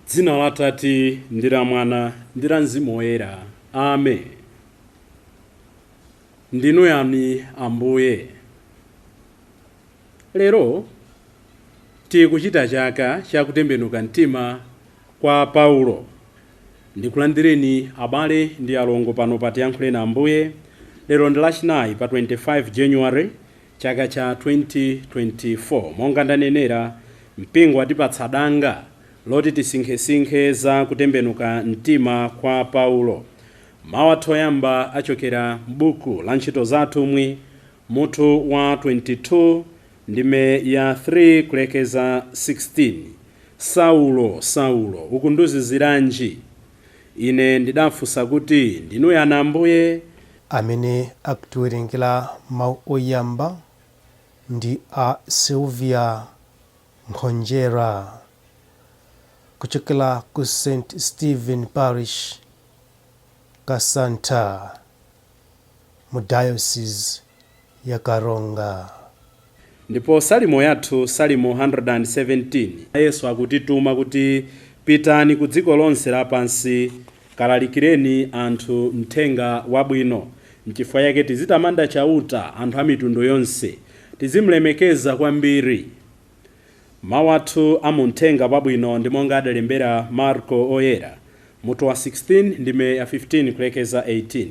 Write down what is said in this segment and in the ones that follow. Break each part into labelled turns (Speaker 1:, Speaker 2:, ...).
Speaker 1: Dzina la Atate ndi la Mwana ndi la Mzimu Woyera. Amen. Ndinu yani Ambuye? Lero tikuchita chaka chakutembenuka mtima kwa Paulo. Ndikulandireni abale ndi alongo pano pa Tiyankhuleni Ambuye. Lero ndi Lachinayi pa 25 January chaka cha 2024. Monga ndanenera, mpingo watipatsa danga loti tisinkhesinkhe za kutembenuka mtima kwa Paulo. Mawu athu oyamba achokera m'buku la Ntchito za Atumwi mutu wa 22 ndime ya 3 kulekeza 16. Saulo, Saulo, ukundizunziranji? Ine ndidafunsa kuti, Ndinu yani Ambuye?
Speaker 2: Amene akutiwerengera mawu oyamba ndi a Sylvia Nkhonjera kuchokera ku St Stephen Parish, Kasantha mu Diocese ya Karonga.
Speaker 1: Ndipo salimo yathu, Salimo 117, Yesu akutituma kuti pitani ku dziko lonse lapansi, kalalikireni anthu mthenga wabwino. Nchifukwa chake tizitamanda Chauta anthu a mitundu yonse, tizimlemekeza kwambiri. Mawu athu a mu Mthenga Wabwino ndi monga adalembera Marko Oyera, mutu wa 16, ndime ya 15 kulekeza 18.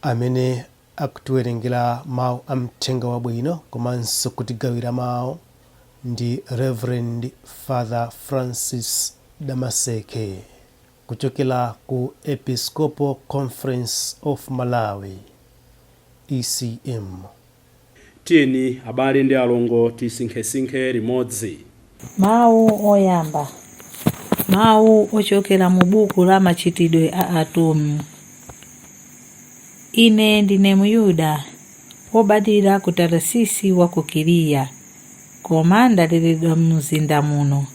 Speaker 2: Amene akutiwerengera mau a Mthenga Wabwino komanso kutigawira mau ndi Rev. Father Francis Damaseke kuchokera ku Episcopal Conference of Malawi, ECM.
Speaker 1: Tiyeni abale ndi alongo tisinkhesinkhe limodzi.
Speaker 3: Mawu oyamba. Mawu ochokera mu buku la Machitidwe a Atumwi. Ine ndine Myuda, wobadwira ku Tarisisi wa ku Kilikiya, koma ndaleredwa mumzinda muno.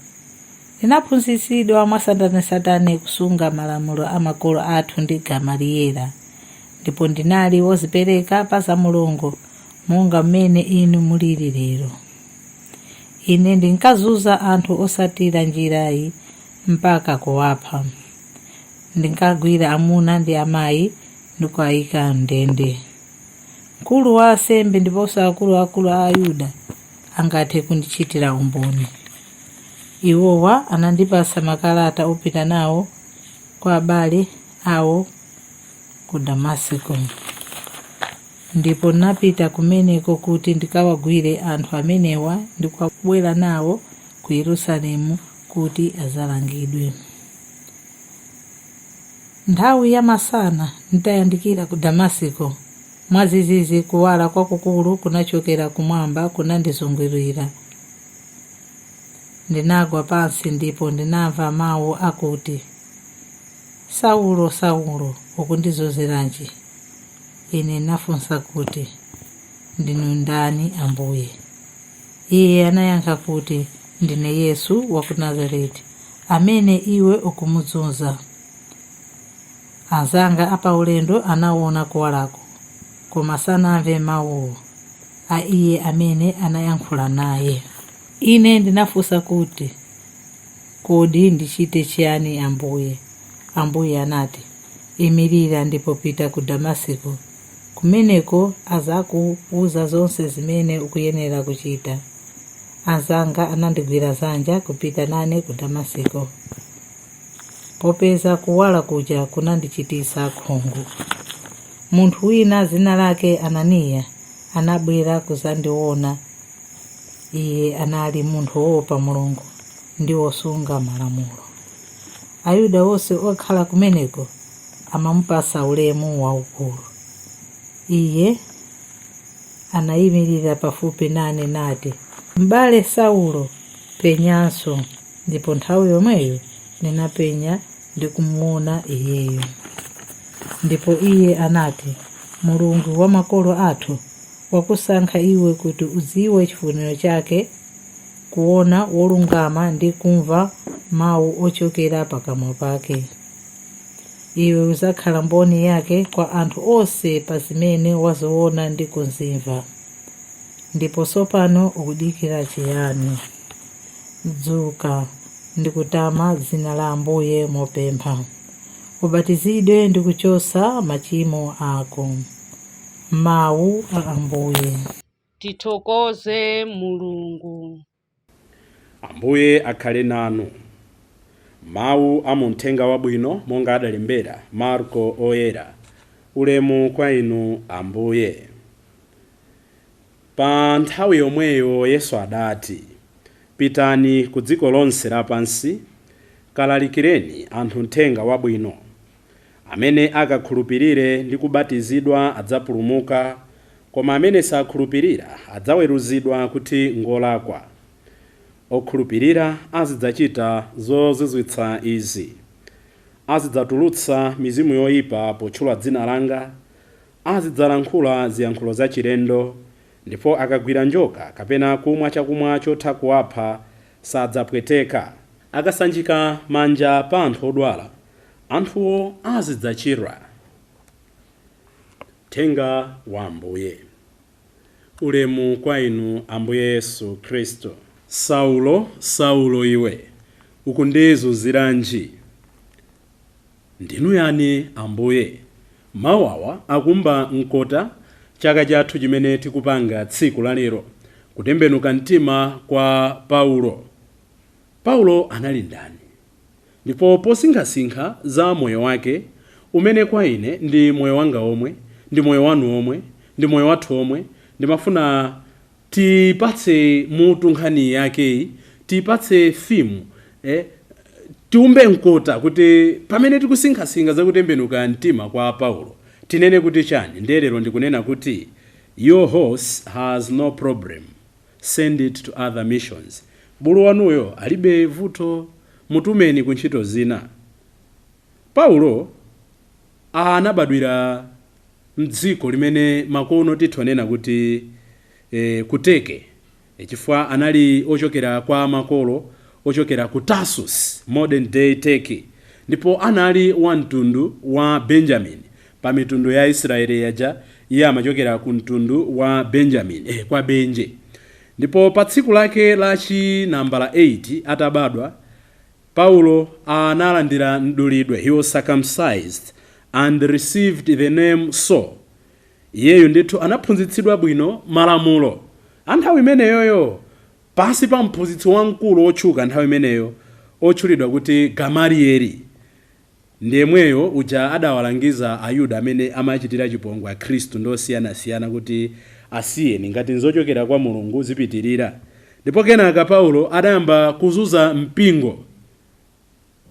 Speaker 3: Ndinaphunzitsidwa mwatsatanetsatane kusunga malamulo a makolo athu ndi Gamaliyela. Ndipo ndinali wodzipereka pa za Mulungu monga mmene inu mulili lero. Ine ndinkazunza anthu otsatira Njirayi mpaka kuwapha. Ndinkagwira amuna ndi amayi ndi kuwayika m'ndende. Mkulu wa ansembe ndiponso akuluakulu a Ayuda angathe kundichitira umboni. Iwowa anandipatsa makalata opita nawo kwa abale awo ku Damasiko. Ndipo ndinapita kumeneko kuti ndikawagwire anthu amenewa ndi kubwera nawo ku Yerusalemu kuti adzalangidwe. Nthawi ya masana nditayandikira ku Damasiko, mwadzidzidzi kuwala kwakukulu kunachokera kumwamba kunandizungulira. Ndinagwa pansi ndipo ndinamva mawu akuti, Saulo, Saulo, ukundizunziranji? Ine ndinafunsa kuti, Ndinu ndani Ambuye? Iye anayankha kuti, Ndine Yesu wa ku Nazareti, amene iwe ukumuzunza. Anzanga apaulendo anaona kuwalako, koma sanamve mawuwo a iye amene anayankhula naye. Ine ndinafunsa kuti, Kodi ndichite chiyani Ambuye? Ambuye anati, Imirira ndipo pita ku Damasiko. Kumeneko adzakuwuza zonse zimene ukuyenera kuchita. Anzanga anandigwira dzanja kupita nane ku Damasiko. Popeza kuwala kuja kunandichititsa khungu. Munthu wina dzina lake Ananiya anabwera kudzandiona. Iye anali munthu woopa Mulungu ndi wosunga malamulo. Ayuda onse okhala kumeneko amamupatsa ulemu waukulu. Iye anayimirira pafupi nane nati, M'bale Saulo, penyanso. Ndipo nthawi yomweyo ndinapenya ndi kumuona iyeyo. Ndipo iye anati, Mulungu wa makolo athu wakusankha iwe kuti udziwe chifuniro chake, kuona wolungama ndi kumva mawu ochokera pakamwa pake. Iwe udzakhala mboni yake kwa anthu onse pa zimene waziona ndi kuzimva. Ndipo tsopano ukudikira chiyani? Dzuka ndi kutama dzina la Ambuye mopempha, ubatizidwe ndi kuchotsa machimo ako. Mawu a Ambuye.
Speaker 4: Tithokoze Mulungu.
Speaker 1: Ambuye akhale nanu. Mawu a muthenga wabwino monga adalembera Marko Oyera. Ulemu kwa inu, Ambuye. Pa nthawi yomweyo Yesu adati, "Pitani ku dziko lonse lapansi, kalalikireni anthu mthenga wabwino. Amene akakhulupirire ndi kubatizidwa adzapulumuka, koma amene sakhulupirira adzaweruzidwa kuti ngolakwa. Okhulupirira azidzachita zozizwitsa izi: azidzatulutsa mizimu yoyipa potchula dzina langa, azidzalankhula ziyankhulo zachilendo, ndipo akagwira njoka kapena kumwa chakumwa chotha kuwapha sadzapweteka. Akasanjika manja pa anthu odwala, anthuwo azidzachira." Thenga wa Ambuye. Ulemu kwa inu, Ambuye Yesu Khristu. "Saulo, Saulo iwe, ukundizunziranji?" "Ndinu yani, Ambuye?" Mawu awa akumba mkota chaka chathu chimene tikupanga tsiku la lero, kutembenuka mtima kwa Paulo. Paulo anali ndani? Ndipo posinkhasinkha za moyo wake, umene kwa ine ndi moyo wanga omwe, ndi moyo wanu omwe, ndi moyo wathu omwe, ndimafuna tipatse mutu nkhani yakeyi, tipatse theme, tiumbe mkota kuti pamene tikusinkhasinkha zakutembenuka mtima kwa Paulo tinene kuti chani. Ndiye lero ndikunena kuti "Your horse has no problem, send it to other missions." Bulu wanuyo alibe vuto, mutumeni ku ntchito zina. Paulo anabadwira mdziko limene makono titonena kuti ku Turkey, chifukwa anali ochokera kwa makolo ochokera ku Tarsus, modern day Turkey, ndipo anali wa mtundu wa Benjamin. Pa mitundu ya Israeli yaja, iye amachokera ku mtundu wa Benjamin, kwa Benje. Ndipo pa tsiku lake la chinambala 8 atabadwa, Paulo analandira mdulidwe. He was circumcised and received the name Saul. Iyeyu ndithu anaphunzitsidwa bwino malamulo a nthawi imeneyoyo pansi pa mphunzitsi wamkulu otchuka nthawi imeneyo otchulidwa kuti Gamalieli. Ndiyemweyo uja adawalangiza Ayuda amene amachitira chipongwe Akhristu ndosiyanasiyana kuti asiyeni, ngati nzochokera kwa Mulungu zipitirira. Ndipo kenaka Paulo adayamba kuzunza mpingo.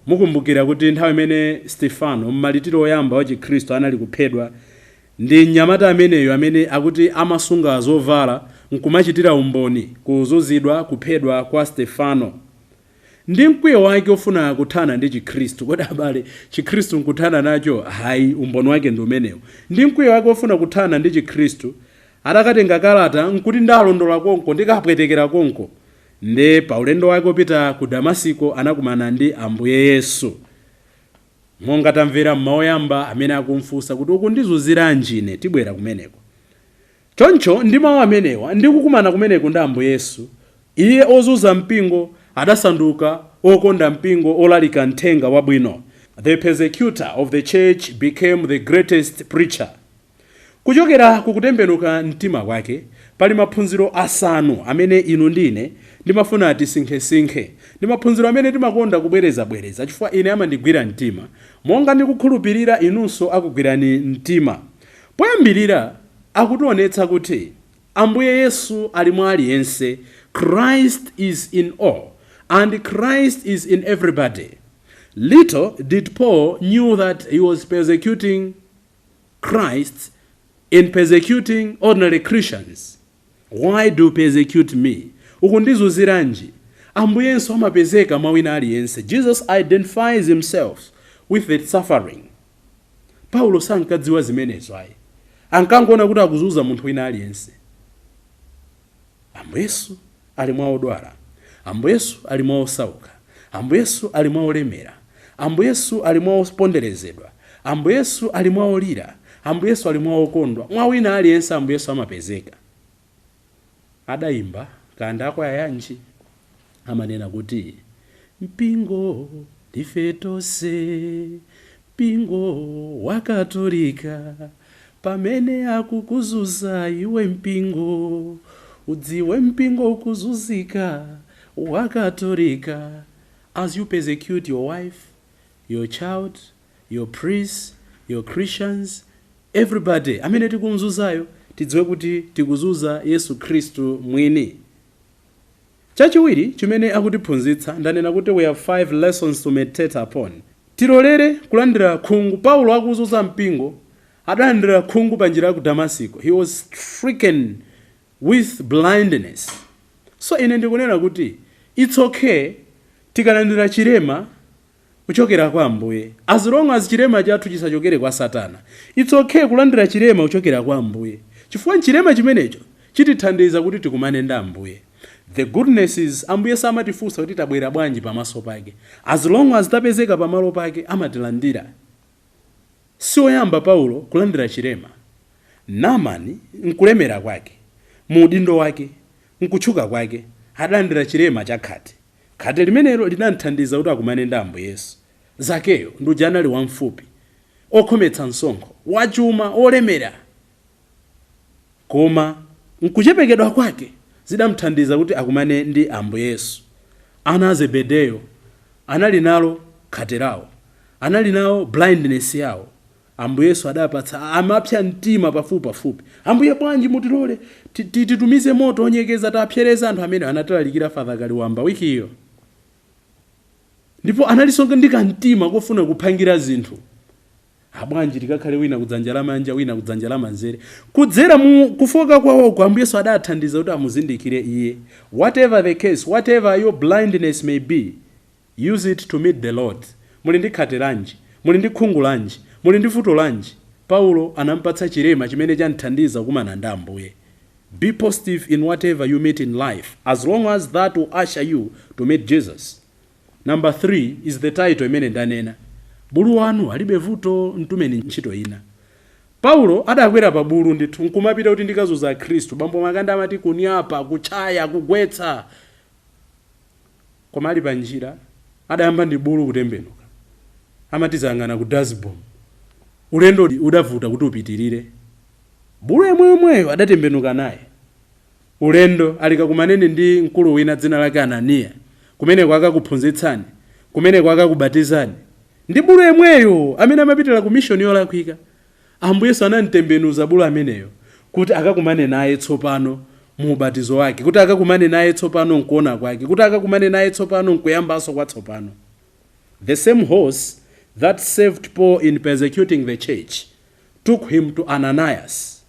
Speaker 1: Mukumbukira kuti nthawi imene Stefano, mmalitiro oyamba wa Chikhristu, anali kuphedwa, ndi mnyamata ameneyo amene akuti amasunga zovala nkumachitira umboni kuzunzidwa, kuphedwa kwa Stefano. Ndi mkwiyo wake ofuna kuthana ndi Chikhristu. Kodi abale, Chikhristu nkuthana nacho? Hayi, umboni wake ndi umenewo. Ndi mkwiyo wake ofuna kuthana ndi Chikhristu, adakatenga kalata nkuti ndalondola konko, ndikapwetekera konko. Ndi pa ulendo wake opita ku Damasiko anakumana ndi Ambuye Yesu, monga tamvera mmawu oyamba, amene akumfunsa kuti, "Ukundizunziranji ine?" Tibwera kumeneko. Choncho ndi mawu amenewa ndi kukumana kumeneku ndi Ambuye Yesu, iye ozunza mpingo adasanduka okonda mpingo, olalika mthenga wabwino. The persecutor of the church became the greatest preacher. Kuchokera kukutembenuka mtima kwake pali maphunziro asanu amene inu ndine ndimafuna tisinkhesinkhe. Ndi maphunziro amene timakonda kubwerezabwereza chifukwa ine amandigwira mtima, monga ndikukhulupirira inunso akugwirani mtima. Poyambirira, akutionetsa kuti Ambuye Yesu ali mwa aliyense. Christ is in all and Christ is in everybody. Little did Paul knew that he was persecuting Christ in persecuting ordinary Christians. "Why do persecute me?" "Ukundizunziranji?" Ambuyenso amapezeka mwa wina aliyense. Jesus identifies himself with the suffering. Paulo sankadziwa zimenezo ayi, ankangoona kuti akuzunza munthu wina aliyense. Ambuye Yesu ali mwa odwala, Ambuye Yesu ali mwa osauka, Ambuye Yesu ali mwa olemera, Ambuye Yesu ali mwa oponderezedwa. Ambuye Yesu ali mwa olira, Ambuye Yesu ali mwa okondwa, mwa wina aliyense Ambuye Yesu amapezeka. Adayimba kanda akwaya yanji amanena kuti mpingo ndife tonse, mpingo wa Katolika, pamene akukuzunza iwe mpingo, udziwe mpingo ukuzunzika wa Katolika. As you persecute your wife, your child, your priests, your Christians, everybody amene tikumzunzayo, tidziwe kuti tikuzunza Yesu Khristu mwini. Chachiwiri chimene akutiphunzitsa, ndanena kuti we have 5 lessons to meditate upon. Tilolere kulandira khungu. Paulo akuzunza mpingo adalandira khungu pa njira ya ku Damasiko. He was stricken with blindness. So ine ndikunena kuti it's okay tikalandira chilema kuchokera kwa Ambuye, as long as chilema chathu chisachokere kwa Satana. It's okay kulandira chilema kuchokera kwa Ambuye, chifukwa chilema chimenecho chitithandiza kuti tikumane ndi Ambuye. The goodness is, Ambuye samatifunsa kuti tabwera bwanji pamaso pake. As long as tapezeka pamalo pake, amatilandira. Sioyamba Paulo kulandira chilema. Namani nkulemera kwake, mu udindo wake, nkutchuka kwake, adalandira chilema cha khate. Khate limenelo linamthandiza kuti akumane ndi Ambuye Yesu. Zakeyo ndi anali wamfupi, okhometsa msonkho, wachuma, olemera, koma nkuchepekedwa kwake zidamthandiza kuti akumane ndi Ambuye Yesu. Ana a Zebedeyo anali nalo khate lawo, anali nawo blindness yawo. Ambuye Yesu adapatsa, amapsa mtima pafupi pafupi, "Ambuye, bwanji mutilole titumize moto onyekeza, tapsereza anthu amene anatilalikira Father Kaliwamba wikiyo?" Ndipo analinso ndi kamtima kofuna kuphangira zinthu. "Abwanji tikakhale wina kudzanja lamanja, wina kudzanja lamanzere?" Kudzera mu kufoka kwawoko, Ambuye Yesu adathandiza kuti amuzindikire iye. Whatever the case, whatever your blindness may be, use it to meet the Lord. Muli ndi khate lanji? Muli ndi khungu lanji? Muli ndi vuto lanji? Paulo anampatsa chilema chimene chamthandiza kukumana ndi Ambuye. Be positive in whatever you meet in life, as long as that will usher you to meet Jesus. Number 3 is the title imene ndanena. Bulu wanu alibe vuto, mtumeni ntchito ina. Paulo adakwera pa bulu ndithu nkumapita kuti ndikazuza Khristu. Bambo Makanda amati kunyapa, kuchaya, kugwetsa, koma ali pa njira adayamba ndi bulu kutembenuka, amati zayang'ana ku dashboard. Ulendo udavuta kuti upitirire. Bulu yemweyemweyo adatembenuka naye ulendo alikakumaneni ndi mkulu wina dzina lake Ananiya, kumeneko akakuphunzitsani, kumeneko akakubatizani. Ndi bulu yemweyo amene amapitira ku mission yolakwika, Ambuye Yesu anamtembenuza bulu ameneyo kuti akakumane naye tsopano mu ubatizo wake, kuti akakumane naye tsopano nkuona kwake, kuti akakumane naye tsopano nkuyambanso kwatsopano. The same horse that saved Paul in persecuting the church took him to Ananias.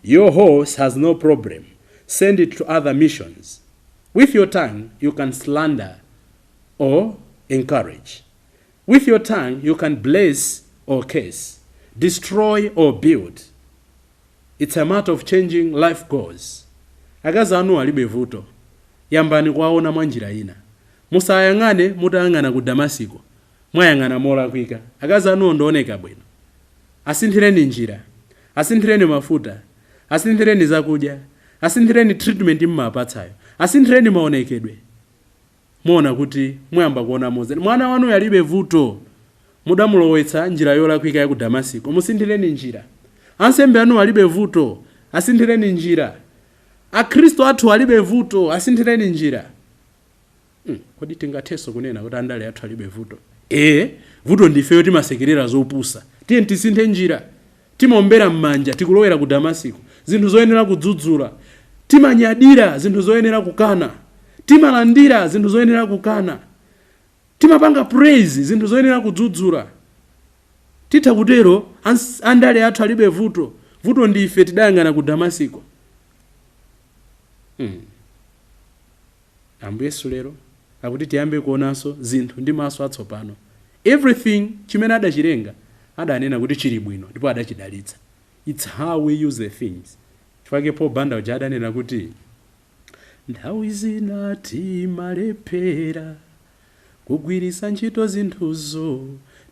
Speaker 1: Your horse has no problem, send it to other missions. With your tongue you can slander or encourage. With your tongue you can bless or curse, destroy or build. It's a matter of changing life goals. Akazi anu alibe vuto, yambani kuwaona mwa njira ina. Musayang'ane mutayang'ana ku Damasiko, mwayang'ana molakwika. Akazi anuwo ndioneka bwino. Asinthireni njira, asinthireni mafuta, asinthireni zakudya, asinthireni treatment mmapatsayo, asinthireni maonekedwe. Muona kuti muyamba kuona moze. Mwana wanu alibe vuto, mudamulowetsa njira yolakwika ya ku Damasiko, musinthireni njira. Ansembe anu alibe vuto, asinthireni njira. Akhristu athu alibe vuto, asinthireni njira. Kodi tingathenso kunena kuti andale athu alibe vuto? Ee, vuto ndifeyo, timasekerera zopusa. Tiye tisinthe njira. Timaombera m'manja, tikulowera ku Damasiko zinthu zoyenera kudzudzula. Timanyadira zinthu zoyenera kukana. Timalandira zinthu zoyenera kukana. Timapanga praise zinthu zoyenera kudzudzula. Titha kutero, andale athu alibe vuto, vuto ndife, tidayang'ana ku Damasiko. Ambuye Yesu lero akuti tiyambe kuonanso zinthu ndi maso atsopano. Everything chimene adachilenga, adanena kuti chili bwino ndipo adachidalitsa. It's how we use the things. Chifukwa Paul Banda uja adanena kuti nthawi zina timalephera kugwiritsa ntchito zinthuzo.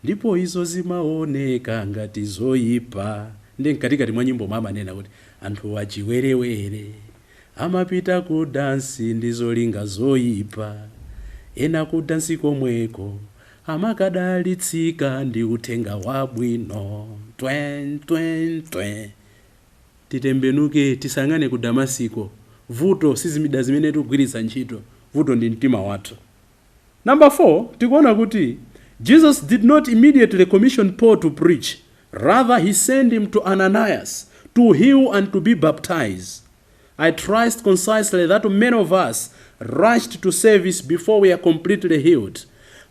Speaker 1: Ndipo izo zimaoneka ngati zoyipa. Ndi mkatikati mwa nyimbo amanena kuti anthu achiwerewere amapita ku dansi ndi zolinga zoyipa, ena ku dansi komweko amakadalitsika ndi uthenga wabwino. Twen twen twen. Titembenuke, tisangane ku Damasiko. Vuto sizimida zimene tikugwiritsa ntchito, vuto ndi mtima wathu. Number 4, tikuona kuti Jesus did not immediately commission Paul to preach. Rather, he sent him to Ananias to heal and to be baptized. I trust concisely that many of us rushed to service before we are completely healed.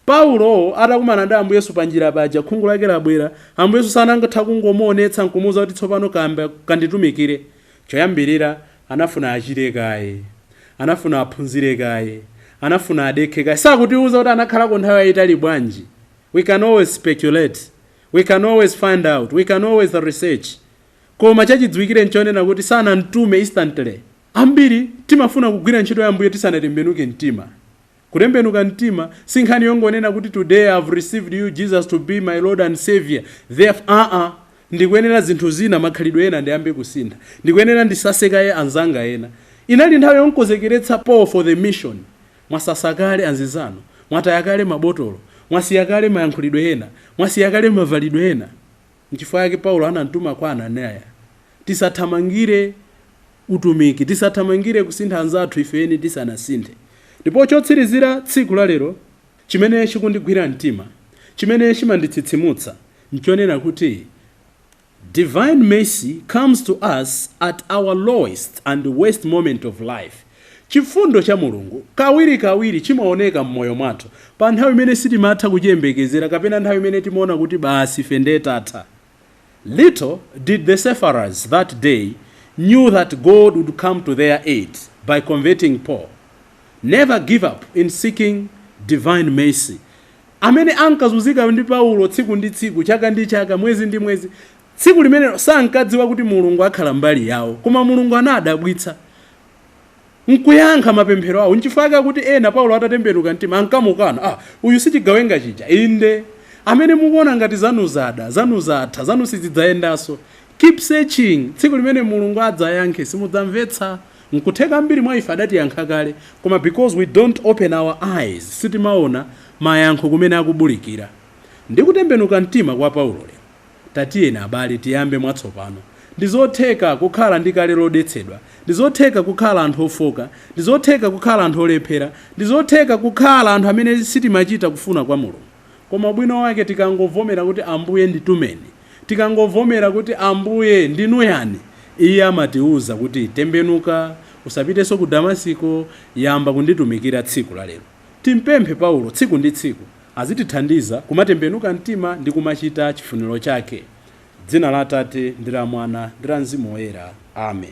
Speaker 1: Paulo atakumana ndi Ambuye Yesu panjira paja, khungu lake labwera, Ambuye Yesu sanangatha kungomuonetsa nkumuwuza kuti tsopano kamba kanditumikire. Choyambirira anafuna achire kaye, anafuna aphunzire kaye, anafuna adekhe kaye. Sakutiuza kuti anakhalako nthawi yayitali bwanji. We can always speculate, we can always find out, we can always research, koma chachidziwikire nchonena kuti sanamtume instantly. Ambiri timafuna kugwira ntchito ya Ambuye tisanatembenuke mtima. Kutembenuka mtima si nkhani yongonena kuti today I have received you, Jesus, to be my Lord and Savior, therefore ndikuyenera zinthu zina, makhalidwe ena ndiyambe kusintha, ndikuyenera ndisasekaye anzanga ena. Inali nthawi yonkozekeretsa Paul for the mission. Mwasasa kale anzizanu, mwataya kale mabotolo, mwasiya kale mayankhulidwe ena, mwasiya kale mavalidwe ena. Nchifukwa yake Paulo anamtuma kwa Ananiya. Tisathamangire utumiki, tisathamangire kusintha anzathu ifeni tisanasinthe. Ndipo chotsirizira tsiku la lero, chimene chikundigwira mtima, chimene chimanditsitsimutsa, nchonena kuti divine mercy comes to us at our lowest and worst moment of life. Chifundo cha Mulungu kawirikawiri chimaoneka m'moyo mwathu pa nthawi imene sitimatha kuchiyembekezera, kapena nthawi imene timaona kuti basi, ife ndetatha. Little did the sufferers that day knew that God would come to their aid by converting Paul. Never give up in seeking divine mercy. Amene ankazunzika ndi Paulo tsiku ndi tsiku, chaka ndi chaka, mwezi ndi mwezi, tsiku limenelo sankadziwa kuti Mulungu akhala mbali yawo, koma Mulungu anadabwitsa nkuyankha mapemphero awo. Nchifukwa kuti ena Paulo atatembenuka mtima ankamukana: "Ah, uyu sichigawenga chija?" Inde, amene mukuona ngati zanu zada, zanu zatha, zanu sizidzayendanso, keep searching. Tsiku limene Mulungu adzayankhe simudzamvetsa. Nkutheka ambiri mwa ife adatiyankha kale, koma because we don't open our eyes, sitimaona mayankho kumene akubulikira. Ndi kutembenuka mtima kwa Paulo lero, tatiyeni abale, tiyambe mwatsopano. Ndi zotheka kukhala ndi kale lodetsedwa, ndi zotheka kukhala anthu ofoka, ndi zotheka kukhala anthu olephera, ndi zotheka kukhala anthu amene sitimachita kufuna kwa Mulungu. Koma ubwino wake, tikangovomera kuti "Ambuye, nditumeni", tikangovomera kuti "Ambuye, ndinu yani?", Iye amatiuza kuti "Tembenuka, usapitenso ku Damasiko, yamba kunditumikira tsiku la lero." Timpemphe Paulo tsiku ndi tsiku azitithandiza kumatembenuka mtima ndi kumachita chifuniro chake. Dzina la Atate ndi la Mwana ndi la Mzimu Woyera, amen.